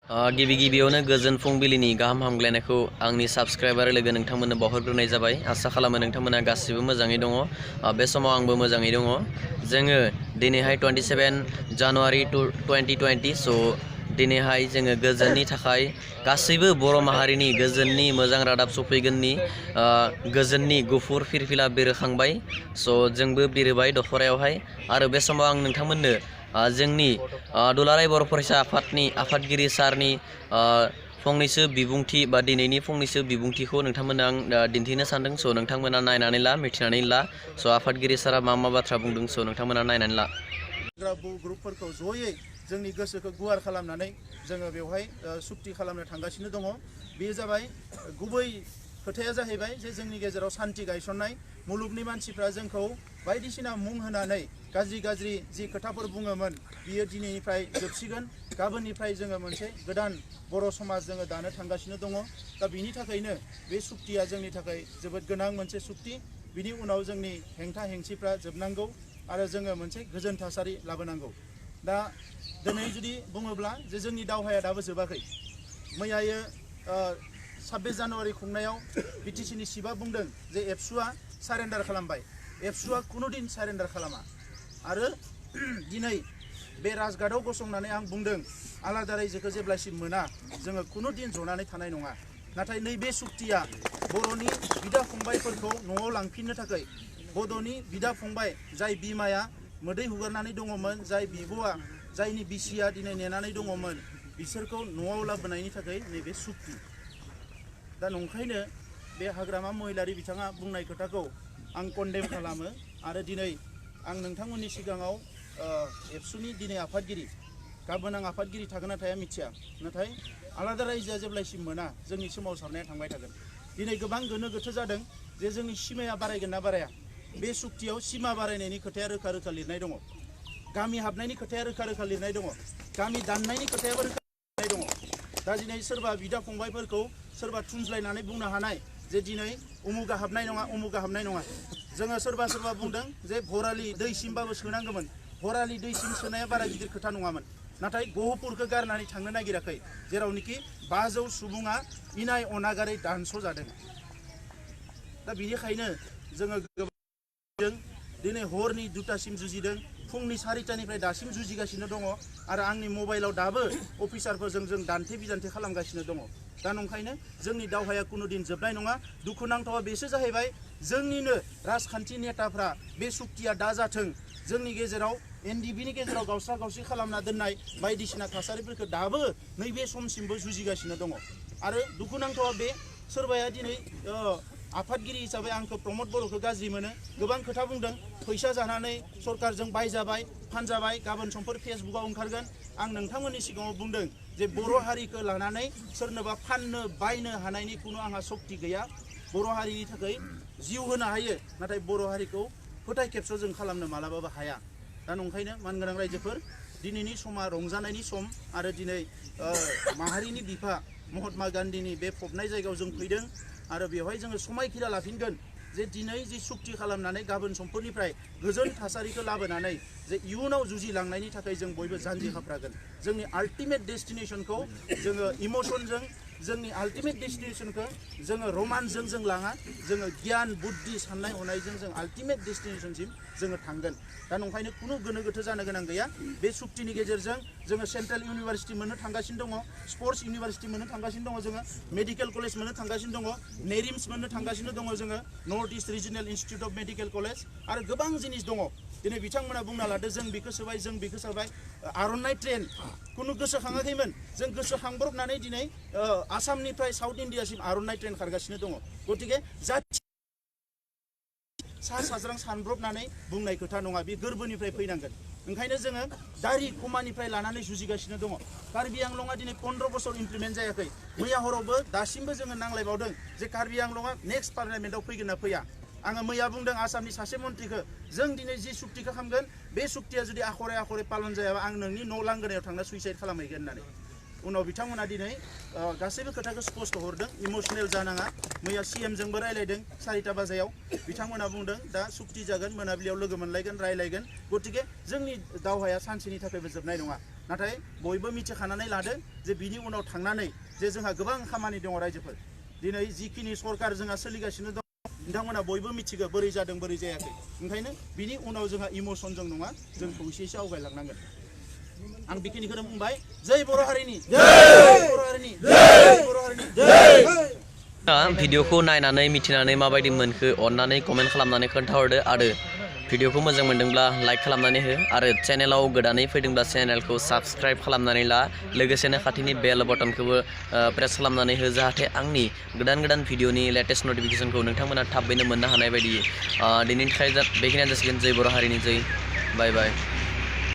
गिबि गिबियावनो गोजोन फुंबिलिनि गाहाम हामग्लायनायखौ आंनि साबस्क्राइबार लोगो नोंथांमोननो बावहरग्रोनाय जाबाय। आसा खालामो नोंथांमोना गासिबो मोजाङै दङ। बे समाव आंबो मोजाङै दङ। जोङो दिनैहाय 27 जानुवारि 2020 दिनैहाय जोङो गोजोननि थाखाय गासैबो बर' माहारिनि गोजोननि मोजां रादाब सफैगोननि गोजोननि गुफुर फिरफिला बिरखांबाय। जोंबो बिरबाय दखरायावहाय आरो बे समाव आं नोंथांमोननो जोंनि दुलाराय बर' फरायसा आफादनि आफादगिरि सारनि फंनैसो बिबुंथि बा दिनैनि फंनैसो बिबुंथिखौ नोंथांमोननो आं दिन्थिनो सानदों। नोंथांमोना नायनानै ला, मिथिनानै ला। आफादगिरि सारा मा मा बाथ्रा बुंदों नोंथांमोना नायनानै ला। ग्रुपफोरखौ जयै जोंनि गोसोखौ गुवार खालामनानै जोङो बेवहाय सुक्ति खालामनो थांगासिनो दङ। बेयो जाबाय गुबै खोथाया जाहैबाय जे जोंनि गेजेराव सान्थि गायसननाय। मुलुगनि मानसिफ्रा जोंखौ बायदिसिना मुं होनानै गाज्रि गाज्रि जि खोथाफोर बुङोमोन बियो दिनैनिफ्राय जोबसिगोन। गाबोननिफ्राय जोङो मोनसे गोदान बर' समाज जोङो दानो थांगासिनो दङ। दा बिनि थाखायनो बे सुक्तिया जोंनि थाखाय जोबोद गोनां मोनसे सुक्ति। बिनि उनाव जोंनि हेंथा हेंसिफ्रा जोबनांगौ आरो जोङो मोनसे गोजोन थासारि लाबोनांगौ। दा दिनै जुदि बुङोब्ला जे जोंनि दावहाया दाबो जोबाखै। मैयायो 26 जानुवारि खुंनायाव बिटिसिनि सिफआ बुंदों जे एबसुआ सारेन्डार खालामबाय। एबसुआ खुनुदिन सारेन्डार खालामा। आरो दिनै बे राजघाटआव गसंनानै आं बुंदों आलादा रायजोखौ जेब्लासिम मोना जोङो खुनु दिन जनानै थानाय नङा। नाथाय नैबे सुक्तिया बर'नि बिदा फंबायफोरखौ न'आव लांफिननो थाखाय, बड'नि बिदा फंबाय जाय बिमाया मोदै हुगारनानै दङमोन, जाय बिब'आ जायनि बिसिया दिनै नेनानै दङमोन, बिसोरखौ न'आव लाबोनायनि थाखाय नैबे सुक्ति। दा नंखायनो बे हाग्रामा महिलारि बिथाङा बुंनाय खोथाखौ आं कन्डेम खालामो। आरो दिनै आं नोंथांमोननि सिगाङाव एबसुनि दिनै आफादगिरि, गाबोन आं आफादगिरि थागोन ना थाया मिथिया। नाथाय आलादा रायजोआ जेब्लासिम मोना जोंनि सोमावसारनाया थांबाय थागोन। दिनै गोबां गोनो गोथो जादों जे जोंनि सिमाया बारायगोन ना बाराया। बे सुक्तियाव सिमा बारायनायनि खोथाया रोखा रोखा लिरनाय दङ। गामि हाबनायनि खोथाया रोखा रोखा लिरनाय दङ। गामि दाननायनि खोथायाबो रोखा लिरनाय दङ। दा दिनै सोरबा बिदा फंबायफोरखौ सोरबा थुनज्लायनानै बुंनो हानाय जे दिनै उमुगा हाबनाय नङा, उमुगा हाबनाय नङा। जोङो सोरबा बुंदों जे भरालि दैसिमबाबो सोनांगौमोन। भरालि दैसिम सोनाया बारा गिदिर खोथा नङामोन। नाथाय गहपुरखौ गारनानै थांनो नागिराखै, जेरावनोखि 500 सुबुङा इनाय अनागारै दानस' जादों। दा बिनिखायनो जोङो दिनै हरनि 2टासिम जुजिदों, फुंनि 4टानिफ्राय दासिम जुजिगासिनो दङ। आरो आंनि मबाइलाव दाबो अफिसारफोरजों जों दान्थे बिदान्थे खालामगासिनो दङ। दा नंखायनो जोंनि दावहाया कुनु दिन जोबनाय नङा। दुखुनांथावा बेसो जाहैबाय जोंनिनो राजखान्थि नेताफ्रा बे सुक्तिया दा जाथों जोंनि गेजेराव एनडिबिनि गेजेराव गावस्रा गावस्रि खालामना दोननाय बायदिसिना थासारिफोरखौ दाबो नैबे समसिमबो जुजिगासिनो दङ। आरो दुखुनांथावा बे सोरबाया दिनै आफादगिरि हिसाबै आंखौ प्रमद बर'खौ गाज्रि मोनो, गोबां खोथा बुंदों। फैसा जानानै सरकारजों बायजाबाय, फानजाबाय, गाबोन समफोर फेसबुकाव ओंखारगोन। आं नोंथांमोननि सिगाङाव बुंदों जे बर' हारिखौ लानानै सोरनोबा फाननो बायनो हानायनि कुनु आंहा सक्ति गैया। बर' हारिनि थाखाय जिउ होनो हायो, नाथाय बर' हारिखौ फोथाय खेबस' जों खालामनो मालाबाबो हाया। दा नंखायनो मानगोनां रायजोफोर, दिनैनि समा रंजानायनि सम। आरो दिनै माहारिनि बिफा महात्मा गान्धीनि बे फबनाय जायगायाव जों फैदों। आरो बेवहाय जोङो समायखिरा लाफिनगोन जे दिनै जि सुक्ति खालामनानै गाबोन समफोरनिफ्राय गोजोन थासारिखौ लाबोनानै जे इयुनाव जुजिलांनायनि थाखाय जों बयबो जानजि खाफ्रागोन। जोंनि आल्टिमेट डेस्टिनेसनखौ जोङो इमसनजों, जोंनि आल्टिमेट डेस्टिनेसनखौ जोङो रमान्सजों जों लाङा, जोङो गियान बुद्धि साननाय हनायजों जों आल्टिमेट डेस्टिनेसनसिम जोङो थांगोन। दा नंखायनो कुनु गोनो गोथो जानो गोनां गैया। बे सुक्तिनि गेजेरजों जोङो सेन्ट्रेल इउनिभारसिटि मोननो थांगासिनो दङ, स्पर्ट्स इउनिभारसिटि मोननो थांगासिनो दङ, जोङो मेडिकेल कलेज मोननो थांगासिनो दङ, नेरिम्स मोननो थांगासिनो दङ, जोङो north east regional institute of medical college आरो गोबां जिनिस दङ। दिनै बिथांमोना बुंना लादो जों बेखौ सोबाय, जों बेखौ सोबाय। आर'नाइ ट्रेन कुनु गोसोखाङाखैमोन, जों गोसोखांब्रबनानै दिनै आसामनिफ्राय साउथ इन्डियासिम आर'नाइ ट्रेन खारगासिनो दङ। गतिके सा साज्रां सानब्रबनानै बुंनाय खोथा नङा, बे गोरबोनिफ्राय फैनांगोन। ओंखायनो जोङो दारि खमानिफ्राय लानानै जुजिगासिनो दङ। कार्बि आंलंआ दिनै 15 बोसोर इमप्लिमेन्ट जायाखै। मैया हरावबो दासिमबो जोङो नांलायबावदों जे कार्बि आंलंआ नेक्स्ट पार्लियामेन्टआव फैगोन ना फैया। आङो मैया बुंदों आसामनि सासे मन्थ्रिखौ, जों दिनै जि सुक्तिखौ खालामगोन बे सुक्तिया जुदि आखरे आखरे पालन जायाबा आं नोंनि न' लांगोनायाव थांना सुइसाइड खालामहैगोन होननानै। उनाव बिथांमोना दिनै गासैबो खोथाखौ स्पष्ट हरदों, इमसनेल जानाङा। मैया CM जोंबो रायलायदों 4टा बाजायाव। बिथांमोना बुंदों दा सुक्ति जागोन, मोनाबिलियाव लोगो मोनलायगोन, रायलायगोन। गतिके जोंनि दावहाया सानसेनि थाखायबो जोबनाय नङा। नाथाय बयबो मिथिखानानै लादो जे बिनि उनाव थांनानै जे जोंहा गोबां खामानि दङ रायजोफोर दिनै जिखिनि सरकार जोंहा सोलिगासिनो दं नोंथांमोना बयबो मिथिगौ बोरै जादों बोरै जायाखै ओंखायनो बिनि उनाव जोंहा इमोसनजों नङा जों खौसेयैसो आवगायलांनांगोन आं बेखिनिखौनो बुंबाय जय बर' हारिनि जय बर' हारिनि जय बर' हारिनि जय भिडिअखौ नायनानै मिथिनानै माबायदि मोनखो अननानै कमेन्ट खालामनानै खोन्थाहरदो आरो भिडिअखौ मोजां मोनदोंब्ला लाइक खालामनानै हो आरो चेनेलाव गोदानै फैदोंब्ला चेनेलखौ साबस्क्राइब खालामनानै ला लोगोसेनो खाथिनि बेल बटनखौबो प्रेस खालामनानै हो जाहाथे आंनि गोदान गोदान भिडिअनि लेटेस्ट नटिफिकेसनखौ नोंथांमोना थाबैनो मोननो हानाय बायदि दिनैनि थाखाय बेखिनियानो जासिगोन जय बर' हारिनि जय बाय बाय